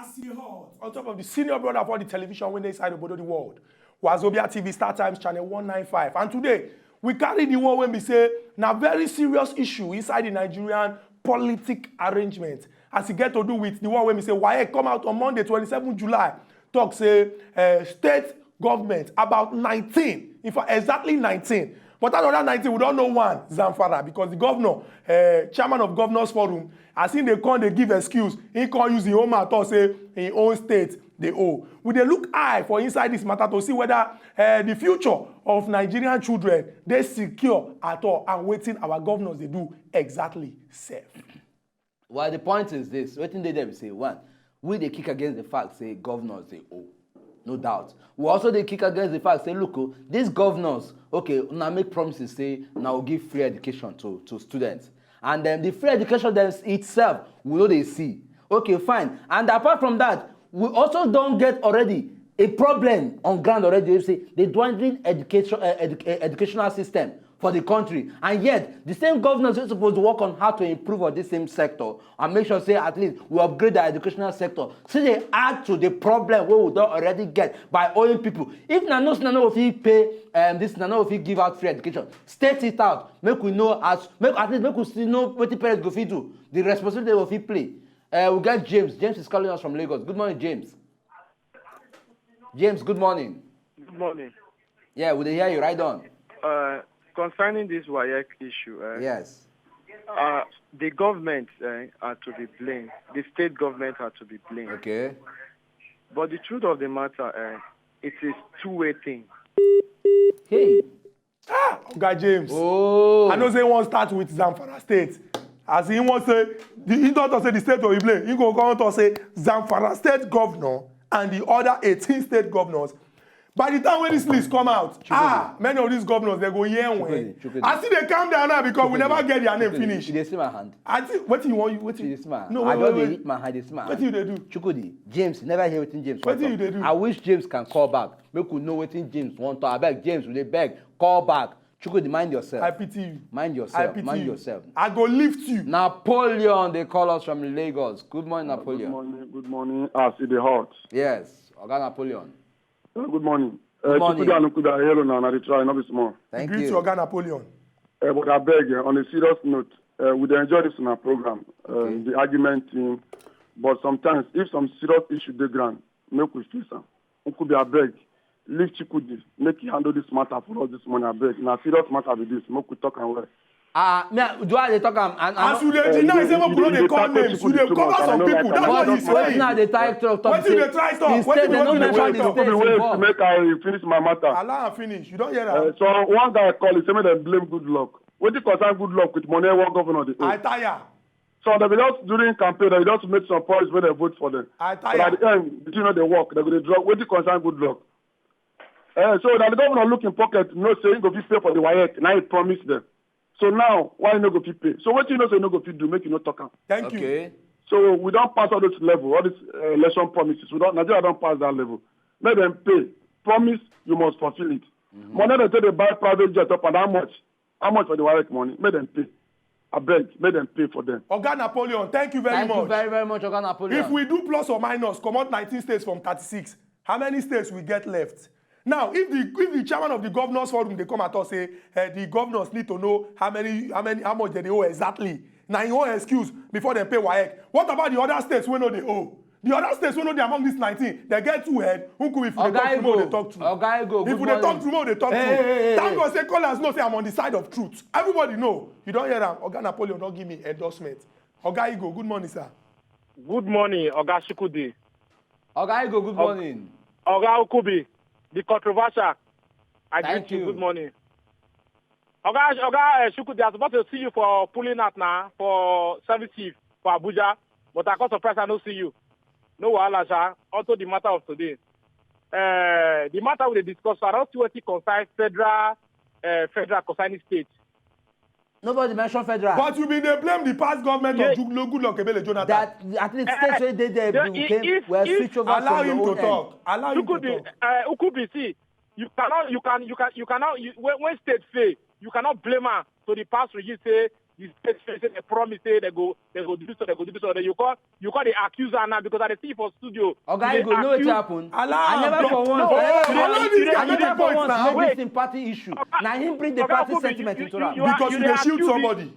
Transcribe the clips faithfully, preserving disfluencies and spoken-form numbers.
Hot on top of the senior brother for the television wey dey inside obodo the world. Wazobia T V Star Times channel one nine five. And today, we carry the one wey be say na very serious issue inside the Nigerian politic arrangement. As e get to do with the one wey be say WAEC come out on Monday, twenty-seven July, talk say uh, state government about nineteen, in fact, exactly nineteen. But out of that nineteen, we don't know one, Zamfara, because the governor, uh, chairman of Governors Forum, as him dey come dey give excuse, he come use him own mouth talk say him own state dey owe. We dey look eye for inside this matter to see whether uh, the future of Nigerian children dey secure at all and wetin our governors dey do exactly sef. Well, the point is this. Wetin dey there be say, one, we dey kick against the fact say governors dey owe. No doubt. We also dey kick against the fact say, look, oh, these governors, okay, una make promises say una go give free education to, to students. And then the free education them itself, we no dey see. Okay, fine. And apart from that, we also don get already a problem on ground already. You see, the dwindling education, uh, edu- uh, educational system for the country. And yet, the same governors wey suppose work on how to improve on this same sector and make sure say at least we upgrade our educational sector, still dey add to the problem wey we don already get by owing people. If na no say na no go fit pay um, this, na no go fit give out free education, state it out. Make we know as make at least make we still know wetin parents go fit do, the responsibility dem go fit play. Uh, we get James. James is calling us from Lagos. Good morning, James. James, good morning. Good morning. Yeah, we dey hear you. Right on. Uh, concerning this WAEC issue, uh, Yes. uh, the government uh, are to be blamed. The state government are to be blamed. Okay. But the truth of the matter, uh, it is two-way thing. Hey. Oga James, Oh. I know say he wan start with Zamfara State. As he wan say, the, he don talk say the state wey he blame, he go come talk say Zamfara State governor and the other eighteen state governors. By the time when this list come out, ah, many of these governors, they go hear when. Chukwudi. I see they calm down now because we never get their name finish. You dey see my hand. I think, what you want, what You you dey see my hand. No, I wait, just wait, dey wait. Hit my hand. Dey see my hand. What you dey do? Chukwudi, James never hear wetin James wan Wetin you talk. dey do? I wish James can call back. Make we know wetin James wan talk. Abeg, James, we dey beg. Call back. Chukwudi, mind yourself. I pity you. Mind I yourself. pity Mind you. Yourself. I go lift you. Napoleon dey call us from Lagos. Good morning, Napoleon. Good morning, good morning. As it is hot. Yes, Oga Napoleon. Uh, good morning. Good Uh, morning. Chukwudi Anukuda, hello now, na dey try, no be small. Thank Greet you. You, Oga Napoleon. Uh, but I beg, uh, on a serious note, uh, we dey enjoy this in our program, uh, Okay. the argument team. But sometimes, if some serious issue dey ground, make we face am. Nkubi, I beg, leave Chukwudi, make he handle this matter for us this morning, I beg. Na serious matter be this, make we talk am well. Ah, me, I- do I dey talk am? And, and As you dey deny say make we no dey call names, you dey cover some people. That's what he's Wetin I saying. dey try talk? Wetin you dey try talk? Instead, Wetin they you no dey mention try the talk? state Nkubi, wait, involved. Make I finish my matter. Allow am finish. You don hear Uh, am. so one guy call, he say make dem blame good luck. Wetin concern good luck with money wey governor dey owe? I tire. So they be just during campaign, they just make some promise when they vote for them. I But at tire. The end, the thing no dey work. They go dey drop. Wetin concern good luck? Uh, so that the governor look in pocket, no say he go fit pay for the WAEC. Now he promise them. So now, why he no go fit pay? So wetin you know say he no go fit do, make you no talk am. Thank you. Okay. So we don pass all this level, all this uh, election promises. We don, Nigeria don pass that level. Make them pay. Promise, you must fulfill it. Money they take dey buy private jet up and how much? How much for the WAEC money? Make them pay. I beg, make them pay for them. Oga Napoleon, thank you very Thank much. You very, very much, Oga Napoleon. If we do plus or minus, comot nineteen states from thirty-six, how many states we get left? Now, if the if the chairman of the governors forum dey come at us say eh, the governors need to know how many how many how much they dey owe exactly, na him own excuse before dem pay WAEC. What about the other states wey no dey owe? The other states wey no dey among this nineteen, they get two head. Nkubi, if we dey Oga talk true, make we dey Ego, talk true. Oga Ego, If good we dey talk morning. True, make we dey talk Hey, true. hey, hey, Thank hey. God say callers know say I'm on the side of truth. Everybody know. You don hear am. Oga Napoleon don give me endorsement. Oga Ego, good morning, sir. Good morning, Oga Chukwudi. Oga Ego, good morning. Oga Nkubi, the controversial. I Thank greet you. You. Good morning. Oga, Oga uh, Chukwudi, I was supposed to see you for pulling out now for service chief for Abuja, but I got surprised I don't see you. No wahala, sha. Onto the matter of today. Uh, the matter we dey discuss, I don't see wetin concern federal, uh, federal concerning state. Nobody mention federal. But you bin dey blame the past government Yeah. Of Ju- Goodluck Ebele Jonathan. That at least states wey dey there Yeah, you if- came if- were if- switch over from Allow your him own to end. Talk. Allow him to Chukwudi, talk. Uh, Nkubi, see, you cannot, you can, you can, you cannot. You, when, when state fail, you cannot blame am to the past regime. Say the state say say dem promise say dem go dem go do so, dem go do so. Then you call you call the accuser now, because I dey see you for studio. Oga, you dey go know wetin accuse- happen. Alarm! I never for No, once. no, I no, never no, for you dey- once. I you dey never for point once now. make Wait. this thing party issue. Na him bring the Oga party Okobi, sentiment you- into you- am. you are- Because you dey dey shield accuse the- somebody.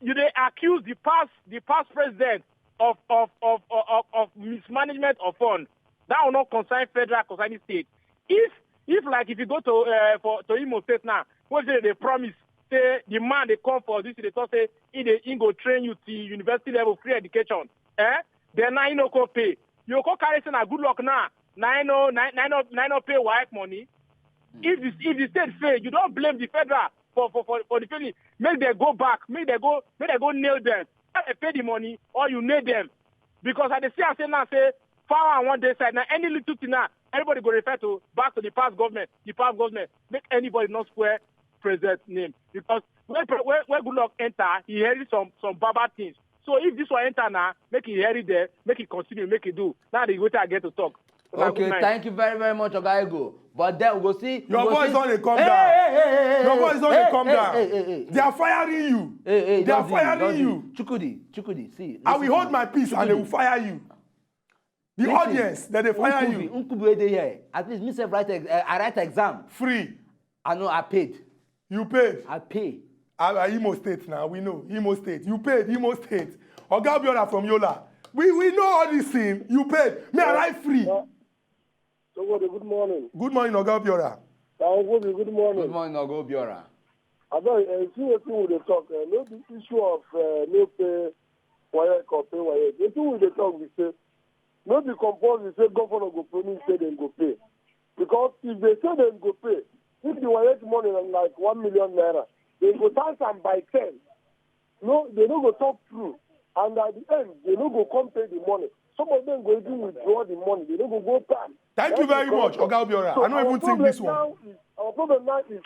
You dey accuse the past the past president of of of of, of, of mismanagement of fund. That will not concern federal, concerning state. If if like if you go to uh, for to Imo State now, what say they promise say the man they come for this, they talk say he dey he go train you till university level, free education. Eh? Then now you no go pay. You go carry say na good luck now. Now you know now you know now you know pay WAEC money. If the if the state fail, you don't blame the federal for for for, for the failing. Make them go back. Make them go. Make them go nail them. Either they pay the money or you nail them. Because I dey see am say now say power and one day side now any little thing now everybody go refer to back to the past government, the past government. Make anybody not swear president name because when pre- when, when good luck enter, he inherit some some baba things. So if this one enter now, make he inherit there, make he continue, make he do. Now the wetin I get to talk. Una Okay, good night. Thank you very very much, Oga Ego. But then we go see. Your we go voice see- don dey come Hey, down. hey, hey, hey, hey, Your hey, voice don hey, dey come hey, down. Hey, hey, hey. They are firing you. Hey, hey, They are don't do- firing don't do. you. Chukwudi, Chukwudi, see. I will Listen hold to my me. peace and they will Chukwudi, fire you. The Listen, audience, that they fire Nkubi, you. Nkubi wey dey here. At least me sef write ex- uh, I write exam. Free. I know I paid. You paid. I pay. I, I Imo State now. We know Imo State. You paid Imo State. Oga Obiora from Yola. We we know all this thing. You paid. Me I write free. Yeah. Somebody, good morning. Good morning, Oga Obiora. Uh, good, good morning. Good morning, Oga Obiora. I don't uh, see wetin we dey talk. Uh, no be issue of uh, no pay WAEC or pay WAEC. Wetin we dey talk be say no be compulsory say governor go promise say dem go pay. Because if they say dem go pay, if the WAEC money na like one million naira, they go times am by ten. No, they no go talk true. And at the end, they no go come pay the money. Some of them go even withdraw the money. They no go go pay am. Thank you very much, Oga Obiora. So I no our even think problem this one. Now is, our problem now is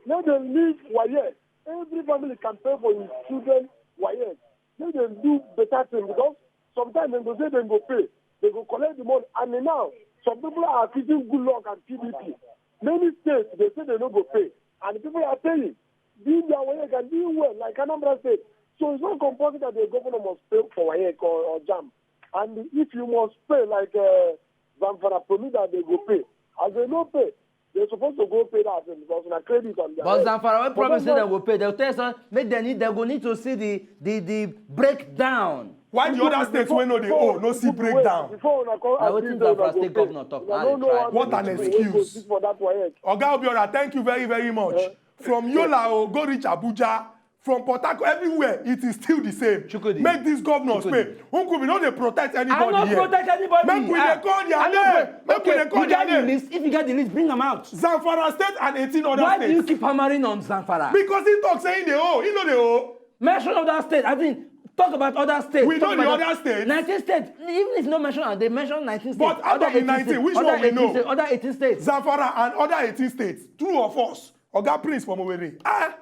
let them leave WAEC. Every family can pay for his children WAEC. Let them do better thing because sometimes dem go say dem go pay. They go collect the money. And now, some people are accusing good luck and P D P. Many states, they say they no go pay. And the people are paying. Doing their WAEC and doing well, like Anambra State. So it's not compulsory that the governor must pay for WAEC or, or JAMB. And if you must pay, like uh, Zamfara promise that they go pay. As they no pay, they supposed to go pay that thing because na credit on their But head. Zamfara wey promise say But dem go pay, dem tell us make dem need dem go need to see the the the breakdown. Why the other states wey no dey owe no see breakdown? Before una come Na accuse wetin say una Zamfara go State pay. governor talk, Una na no dey know try how to What an many excuse. people wey go sit for that WAEC. Oga Obiora, thank you very very much. From Yola o, go reach Abuja. From Port Harcourt, everywhere, it is still the same. Chukwudi. Make these governors Chukwudi. pay. Nkubi no dey protect I anybody no here. Protect anybody. Make we dey Ah, call their I no name. pro- Make we okay, dey call you their get the name. List. If you get the list, bring am out. Zamfara State and eighteen other Why states. Do you keep hammering on Zamfara? Because he talk say he dey owe, he no dey owe. Mention other states. I think talk about other states. We Talk know the about other states. Nineteen states. Even if you no mention am, they mention nineteen states. But out Other of the eighteen nineteen, states. which Other one we eighteen know? States. Other eighteen states. Zamfara and other eighteen states. True or false? Oga Prince from Owerri. Ah,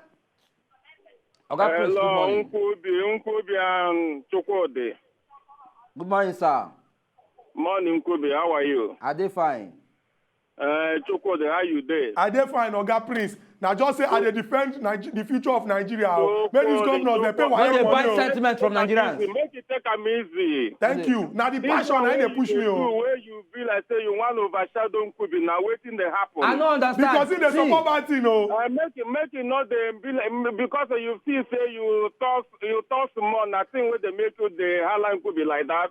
Oga Prince, good Hello, morning. Nkubi, Nkubi and Chukwudi. Good morning, sir. Morning, Nkubi. How are you? I dey fine. Uh, Chukwudi, how you dey? I dey fine, Oga Prince. Na just say I dey defend Niger- the future of Nigeria. So Make these for governors the dey pay so When wahala they money. buy O. sentiment from Nigerians. Make it take am easy. Thank you. Na the passion na dey push me o. Where you be like say you wan overshadow Nkubi, na wetin dey happen? I no understand. Because he dey See, support bad thing o. Uh, make it make it not dey be like because you feel say you talk you talk small na thing wey dey make you dey hala Nkubi like that.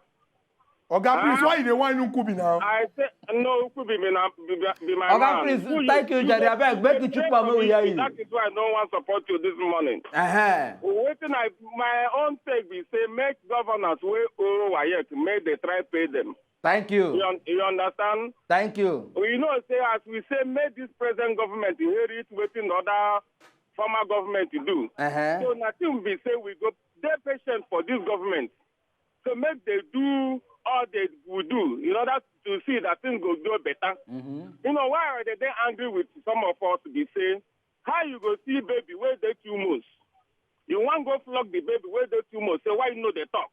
Oga Prince, why you dey whine Nkubi now? I say no, Nkubi be na be, be my Oga man. Prince, Who thank you, who Jerry. dey- Abeg, make you dey chook mouth, make we hear you. That is why I no wan support you this morning. Uh-huh. Wetin I my own take be say make governors wey owe WAEC make dey try pay them. Thank You, you. un- you understand? Thank you. You know say as we say make this present government inherit wetin other former government do. Uh-huh. So na thing be say we go dey patient for this government. So make they do all they will do in order to see that things go do better. Mm-hmm. You know why they dey angry with some of us be say how you go see baby wey dey two months, you wan go flog the baby wey dey two months, say why you no dey talk?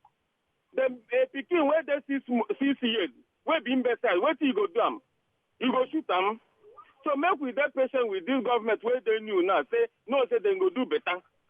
The a pikin wey dey six mo- six years wey be imbecile, wetin you go do am? You go shoot am? So make we dey patient with this government wey dey new now, say no, say dem go do better.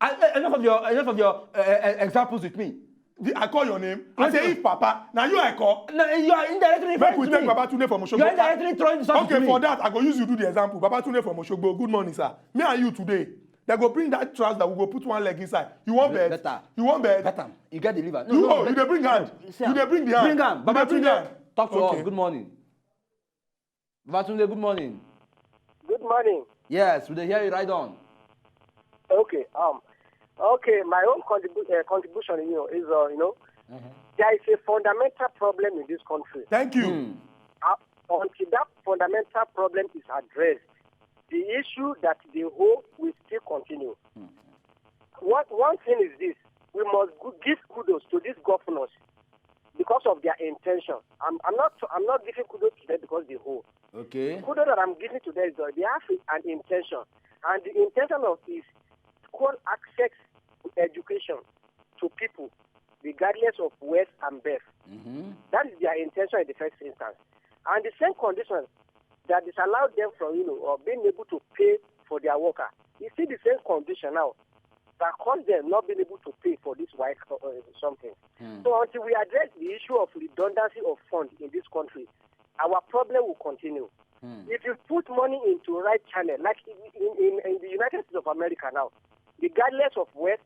I, I, enough of your enough of your uh, uh, examples with me. The- I call your name. I say if Papa, now you I call. No, you are indirectly Make referring we to take me. Babatunde from Osogbo. You are indirectly throwing insults Okay, to me. For that, I go use you do the example. Babatunde from Osogbo. Good morning, sir. Me and you today. They go bring that trouser. We go put one leg inside. You want bed? Better. You want bed? Better. You get the liver. No, You no, oh, you better. dey bring hand. See You am. dey bring the hand. Bring am. You dey bring Babatunde, hand. talk to Okay. us. Good morning. Babatunde, good morning. Good morning. Yes, we dey hear you right on. Okay. Um. Okay. My own contribu- uh, contribution, you know, is uh, you know, there is a fundamental problem in this country. Thank you. Hmm. Uh, until that fundamental problem is addressed, the issue that they hold will still continue. One one thing is this: we must go- give kudos to these governors because of their intention. I'm, I'm not I'm not giving kudos to them because they hold. Okay. Kudos that I'm giving to them is that they have an intention, and the intention of is equal access to education to people, regardless of wealth and birth. Mm-hmm. That is their intention in the first instance. And the same condition that disallowed them from, you know, uh, being able to pay for their worker. You see the same condition now that caused them not being able to pay for this white uh, something. Hmm. So until we address the issue of redundancy of funds in this country, our problem will continue. Hmm. If you put money into right channel, like in, in, in the United States of America now, regardless of wealth,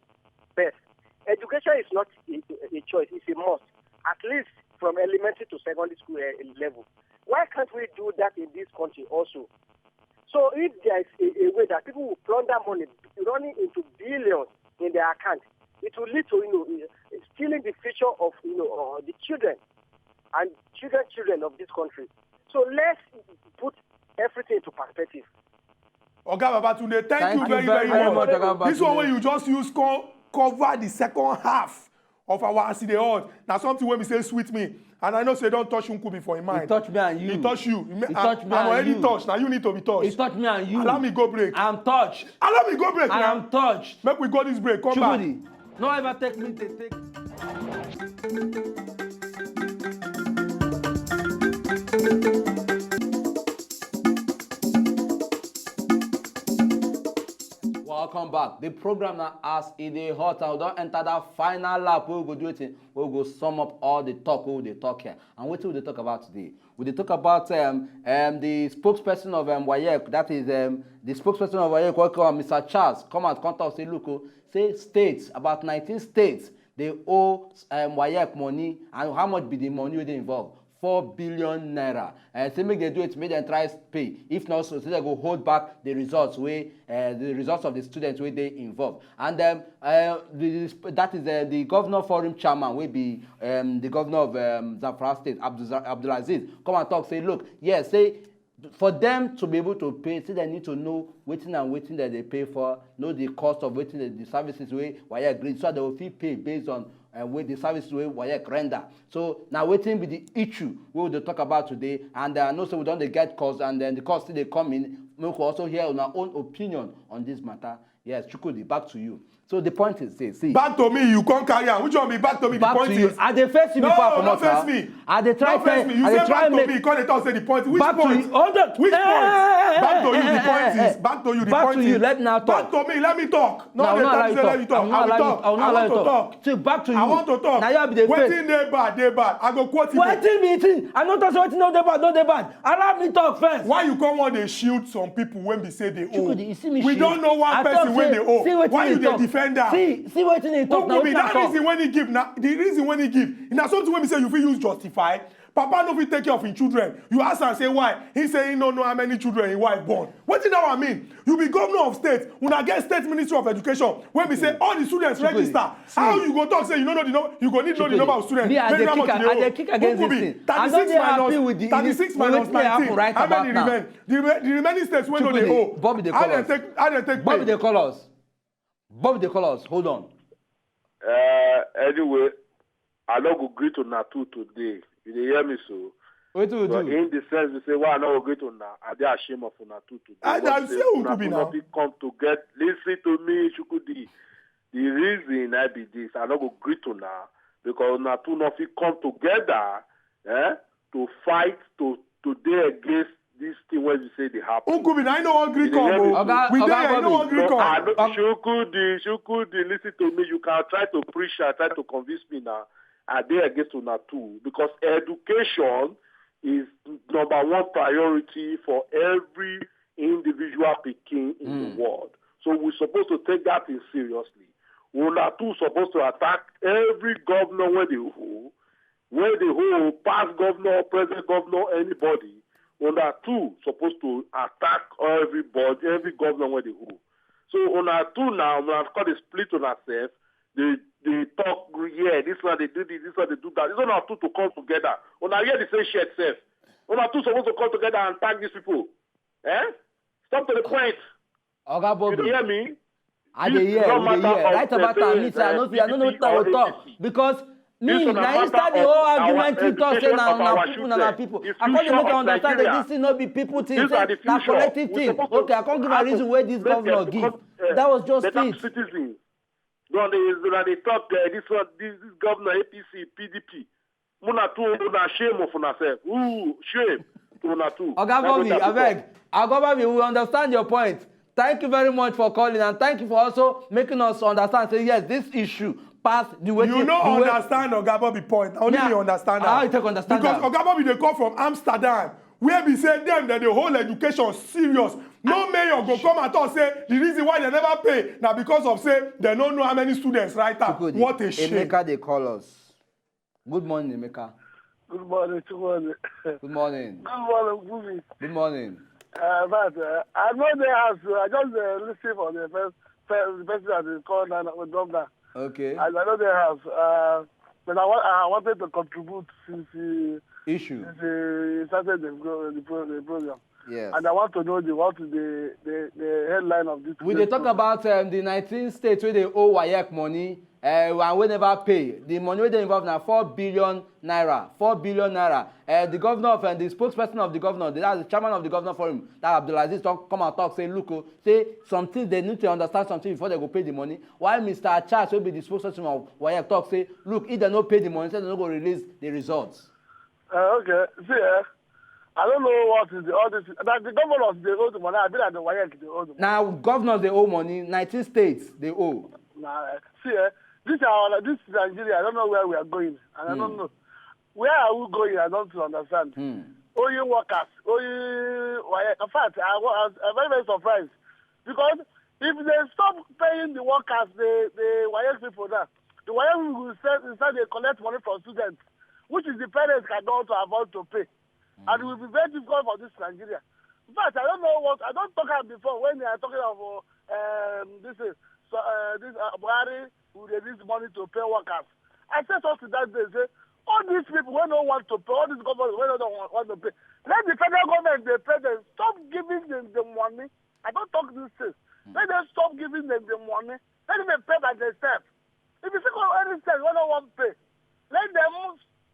birth, education is not a, a choice, it's a must, at least from elementary to secondary school uh, level. Why can't we do that in this country also? So if there is a, a way that people will plunder money, running into billions in their account, it will lead to, you know, uh, stealing the future of, you know, uh, the children and children children of this country. So let's put everything into perspective. Oga Babatunde, thank, Thank you you very, very, very very much. much, Oga This one Babatunde. When you just use co- cover the second half of our as e dey hot. Na something wey be say sweet me. And I know say don touch Nkubi for im He mind. Touch me and you. He touch you. Me- He I- touch me I'm and already you. Touched. Now you need to be touched. He touch me and you. Allow me go break. I'm touched. Allow me go break And now. I'm touched. Make we go this break. Come back. Chukwudi, no ever take me to take. Welcome back. The program now as e dey hot and we don enter that final lap wey we go do wetin wey we go sum up all the talk wey we dey talk here. And wetin we dey talk about today? We dey talk about um, um, the spokesperson of um, WAEC, that is um, the spokesperson of WAEC, wey come, Mister Charles, come out come talk say, look, oh, say states, about nineteen states, dey owe um, WAEC money, and how much be the money wey dey involved? Four billion naira. Uh, say make dem do it, make dem try pay. If not so, say dem go hold back the results wey uh, the results of the students wey dey involved. And um, uh, the, the, that is uh, the governor forum chairman wey be um, the governor of um, Zamfara State, Abdul, Abdulaziz, come and talk say, look, yes, say for them to be able to pay, say they need to know wetin and wetin that they pay for, know the cost of wetin the, the services wey WAEC gree, so that they go fit pay based on uh, wey the services wey WAEC render. So na wetin be the issue wey we dey talk about today, and uh, I know say we don dey get calls, and then the calls still dey come in. Make we also hear una own opinion on this matter. Yes, Chukwudi, back to you. So the point is, say, see. Back to me, you come carry am. Which one be back to me? The Back point to you. is. I dey face you before I No, comot no face now. me. I dey try No face tell me. You I dey say try back to make me. You come dey talk say the point. Which Back to point? you. Hold on. Which Eh, point? eh, eh, Back to you. The eh, point eh, is. Back to you. The Back point to you. Is. Let me now Back talk. To me. Let me talk. No, Now, they no allow tell you me say talk. Let me talk. I will I will allow you. Talk. I will I allow want you to talk. Talk. See, back to you. I want to talk. Now you be the Wetin face. Dey bad? Dey bad. I go quote you. Wetin be it? I no talk say wetin no dey bad, no dey bad. Allow me talk first. Why you come wan dey shield some people wey be say they owe? Chukwudi, you see me We shield. Don't know one I person talk wey say, dey owe. See wetin Why he you dey talk. Defend am? See, see wetin he talk. Now Nkubi, wetin I that talk. Reason When he give na the reason when he give na something wey be say you fit use justify. Papa no fit take care of him children. You ask am say why? He say he no know how many children him wife born. Wetin that one mean? You be governor of state, una get state ministry of education wey be say all the students Chukwudi, register. See. How you go talk say you no know the number? You go need know the Chukwudi, number of students. Me, I Make dey how kick, much I you dey owe. Kick against Nkubi, this thing. I no thirty-six dey happy minus, with the thirty-six with minus wetin dey happen nineteen. Right How about many now. Remain? The, re- the remaining states wey no dey Chukwudi, owe. Bobby dey How call dem us. Take? How dem take? Bobby Pay? Dey call us. Bobby dey call us. Hold on. Uh, anyway, I no go greet una two today. You dey hear me so? Wetin we But do? In the sense we say why I no go greet una, I dey ashamed of una two today. I But dey say say who una could be two now? No fit come together. Listen to me, Chukwudi. The reason I be this, I no go greet una because una two no fit come together, eh, to fight to today against this thing wey you say dey happen. Nkubi, na you no wan gree You dey come hear me? o. Oga, We Oga dey here, you no Bobby. wan gree No, come. I no, Um, Chukwudi, Chukwudi, listen to me. You can try to preach and try to convince me now. I dey against una too because education is number one priority for every individual pikin in Mm. the world. So we supposed to take that thing seriously. Una two supposed to attack every governor wey dey hold, wey dey hold, past governor, present governor, anybody. Una two supposed to attack everybody, every governor wey dey hold. So una two now, una come dey split una sef. Dey dey talk here, this one dey do this, this one dey do that. This one na two to come together. Una hear the same shirt sef. Una two supposed to come together and tag these people. Eh? Stop to the point. Oga You Bobby. dey hear me? I dey hear, we dey hear. Right about am, me sef, I no fit, I no know wetin I go talk because me, na inside the whole argument you talk say na na people, na na people. I come dey make I understand that this thing no be people thing, say na collective thing. Okay, I come give a reason wey this governor give. That was just it. Citizens. Don dey una dey talk uh, this one, this, this governor A P C, P DP. Una too, una shame of una sef. Ooh, shame to una too. Oga Bobby, abeg. Oga Bobby, we understand your point. Thank you very much for calling and thank you for also making us understand. Say yes, this issue pass the way. You no understand Oga Bobby point. Only me understand. How you take understand? Because Oga Bobby dey come from Amsterdam. Where be say dem dem dey hold education serious. No mayor go come and talk say the reason why dem never pay na because of say dem no know how many students write am. What a shame. Emeka dey call us. Good morning, Emeka. Good morning, Chukwueze. Good morning. Good morning, Gumi. Good morning. Uh, but uh, I know they have. Uh, I just uh, listen for the first, first the person that they call now with governor. Okay. And I know they have. Uh, but I, wa- I wanted to contribute since he, Issue. since he started the, pro- the, pro- the program. Yes. And I want to know the what is the the, the headline of this. We dey talk about um, the nineteen states wey dey owe WAEC money. Uh, and we never pay. The money wey dey involved na four billion naira. Four billion naira. Uh, the governor of uh, the spokesperson of the governor, that's the chairman of the governor forum, that Abdulaziz, talk, come and talk, say, look, oh, say something, they need to understand something before they go pay the money. While Mister Charles, will be the spokesperson of WAEC, talk, say, look, if they no pay the money, say they no go release the results. Uh, okay, see, eh, I don't know what is the, all this. That the governors they owe the money. I be like the WAEC they owe the money. Now, governors, they owe money. Nineteen states, they owe. Nah, eh, see, eh, this our this is Nigeria. I don't know where we are going, and I don't know where are we going. I don't understand. Hmm. Owing workers, owing WAEC. In fact, I, wa- I'm very, very surprised because if they stop paying the workers, the the WAEC people now, the WAEC will start, start they collect money from students, which is the parents cannot afford to pay, and it will be very difficult for this Nigeria. In fact, I don't know what I don't talk about before when they are talking about um, this is so uh, this uh, Buhari will release money to pay workers. I said something that day, say all these people who don't want to pay, all these governors who don't want, want to pay, let the federal government they pay them. Stop giving them the money. I don't talk this thing. Let them stop giving them the money. Let them pay by themselves. If you see any state who don't want to pay, let them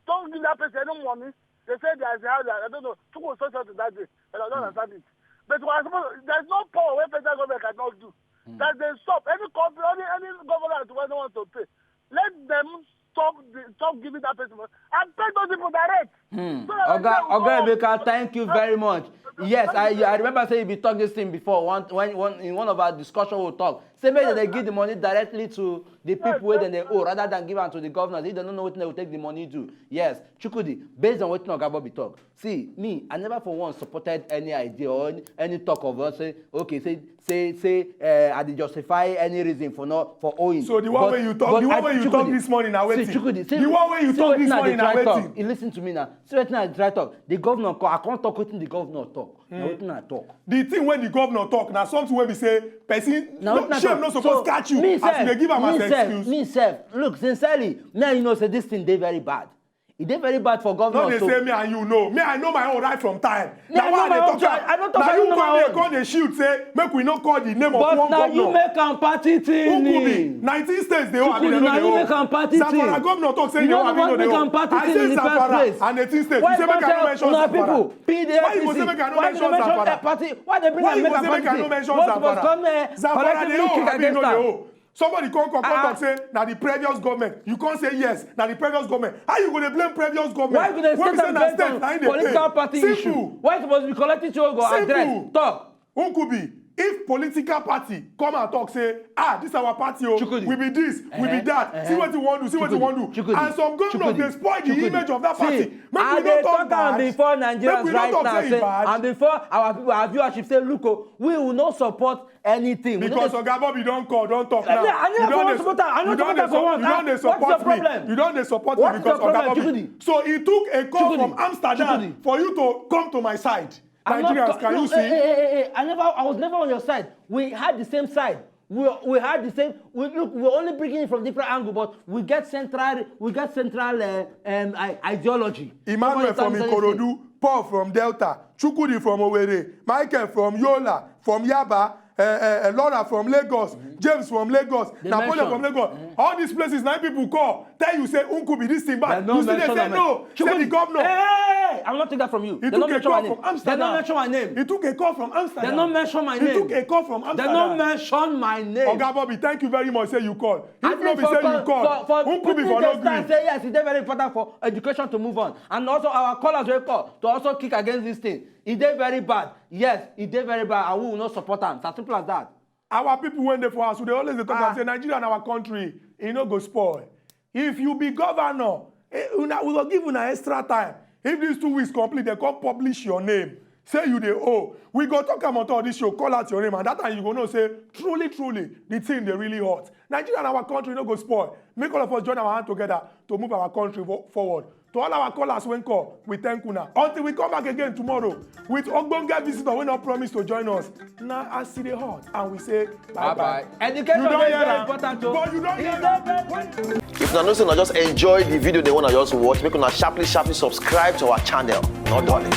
don't give that person any money. They say there's a house. I don't know. Two was such out that day, and I don't understand it. But what I suppose, there's no power where federal government cannot do. That they stop any company, any any government who don't want to pay. Let them stop the, stop giving that person money and pay those people direct. Hmm. So that Oga, they will Oga know. Emeka, thank you very much. Yes, I I remember say you be talk this thing before. One when one in one of our discussion we talk. Say make they give the money directly to the people wey dem dey owe rather than give am to the governors. If they don't know what they will take the money do. Yes, Chukwudi, based on what Oga Bobby talk. See, me, I never for once supported any idea or any, any talk of us say okay, say say say uh, I dey justify any reason for not for owing. So the one But- wey you talk, but the one I- wey you talk Chukwudi, this morning na see, wetin? Chukwudi, see, The one wey you see talk wetin this I morning dey na try talk. wetin? You listen to me now. See wetin I dey try talk. The governor call. I can't talk wetin the governor talk. Na wetin I talk. The thing wey the governor talk na something wey be say person Na no, wetin I shame talk. no suppose So, catch you me as sef, you dey give am me as sef, excuse. Me sef, look, sincerely, me and you know say this thing dey very bad. E dey very bad for No governor. dey So, say me and you know. Me I know my own right from time. Me, I know Why my dey own talk say right. I no talk na I you know my come dey own. come dey shield say make we no call the name of but one na governor. You make am party thing. Who could be? Nineteen states dey owe abi Chukwudi, dem no na dey you owe. Make am party thing. Zamfara governor talk say You dey owe no abi no make dey am owe. Party I thing say in the first Zamfara place. And eighteen states. Why You say make I no party mention una Zamfara. People, P D F, Why you go say make I no why mention you dey mention Zamfara? eh, party? Why dey bring Why am you make go say am make I no party? mention Why you suppose Zamfara? Come eh, Zamfara collectively dey owe kick abi no against dey am? Owe. Somebody come come come Ah. Talk say na the previous government. You come say yes, na the previous government. How you go dey blame previous government? Why you go dey Wey be say statement na based state on na im dey pay? Political party Simple. Issue? Why suppose be collective show go Simple. Address? Talk. Nkubi, if political party come and talk say ah this our party o, Chukwudi. We be this, we be Eh, that, eh. see wetin we wan do, see wetin we wan do, Chukwudi, and some governors Chukwudi, dey spoil the Chukwudi. Image of that party. See, Make I we dey no talk talk am bad. Before Make Nigerians we no right talk now say e say, bad. And before our people, our viewership say, look, oh, we will not support anything. We no Because dey- Oga Bobby don call, don talk I now. mean, I mean, You don I dey support am. I no you don talk dey am for sup- once. You don dey Ah, what's support your me. Problem? You don dey support What's me because your problem, Oga Bobby. Chukwudi? So he took a call Chukwudi, from Amsterdam Chukwudi. For you to come to my side. I'm not Nigerians, co- can you no, see? Hey, hey, hey, hey, I never, I was never on your side. We had the same side. We, we had the same. We look. We're only bringing it from different angle, but we get central. We get central uh, um, i- ideology. Emmanuel from Ikorodu, Paul from Delta, Chukwudi from Owerri, Michael from Yola, from Yaba, uh, uh, Laura from Lagos, James from Lagos, Napoleon from Lagos. All these places, nine people call, tell you say Nkubi this thing bad. You see, they say no. Say the governor. Hey, I'm not taking that from you. He took a call from Amsterdam. They don't mention my name. He took a call from Amsterdam. They don't mention my name. He took a call from Amsterdam. They don't mention my name. Oga Bobby, thank you very much. Say you call. I If no be say you call, for, for Nkubi for no gree. Say yes, it's very important for education to move on, and also our callers will call to also kick against this thing. It dey very bad. Yes, it dey very bad, and we will not support am. It's as simple as that. Our people when they for us, they always dey talk and say Nigeria and our country, e no go spoil. If you be governor, eh, una, we go give una extra time. If these two weeks complete, they come publish your name. Say you dey owe. We go talk am on top of this show, call out your name, and that time you go know say truly, truly, the thing dey really hot. Nigeria and our country no go spoil. Make all of us join our hand together to move our country fo- forward. To all our callers wey call, we thank una. Until we come back again tomorrow with ogbonge visitor wey no promise to join us, na as e dey hot, and we say bye bye. Education You don dey hear very am? Important o. But you don hear am? If una know say una just enjoy the video they wanna just watch, make una sharply sharply subscribe to our channel. No darling.